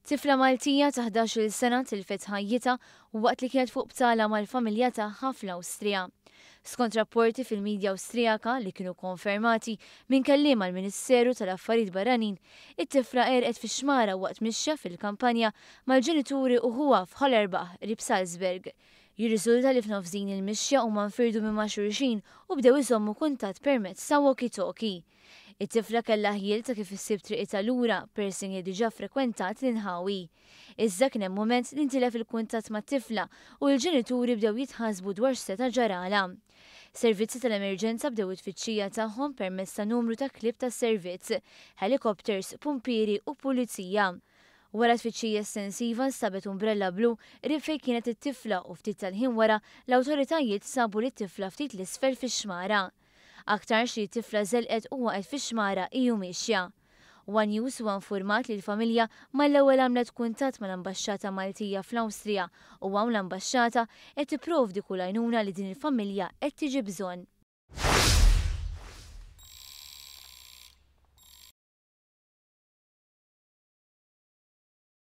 Tifla Maltija ta' 11-il sena tilfet ħajjitha waqt li kienet fuq btala mal-familja tagħha fl-Awstrija. Skont rapporti fil-midja Awstrijaka li kienu konfermati minn kelliem għall-Ministeru tal-Affarijiet Barranin, it-tifla għerqet fix-xmara waqt mixja fil-kampanja mal-ġenituri u ħuha f'Hollerbach qrib Salzburg. Jirriżulta li f'nofs din il-mixja huma nfirdu minn ma' xulxin u bdew iżommu kuntatt permezz ta' walkie-talkie. It-tifla kellha ħjiel ta' kif issib triqitha lura peress li kienet diġà ffrekwentat l-inħawi. Iżda kien hemm mument li ntilef il-kuntatt mat-tifla u l-ġenituri bdew jitħassbu dwar x'seta' ġaralha. Servizzi tal-emerġenza bdew it-tfittxija tagħhom permezz ta' numru ta' klieb tas-servizz, ħelikopters, pumpieri u pulizija. Wara tfittxija estensiva nstabet umbrella blu qrib fejn kienet it-tifla u ftit tal-ħin wara l-awtoritajiet sabu lit-tifla ftit 'l isfel fix-xmara. Aktarx li t-tifla żelqet u waqgħet fix-xmara hi u miexja. One News huwa infurmat li l-familja mal-ewwel għamlet kuntatt mal-Ambaxxata Maltija fl-Awstrija u hawn l-ambaxxata qed tipprovdi kull għajnuna li din il-familja qed tiġi bżonn.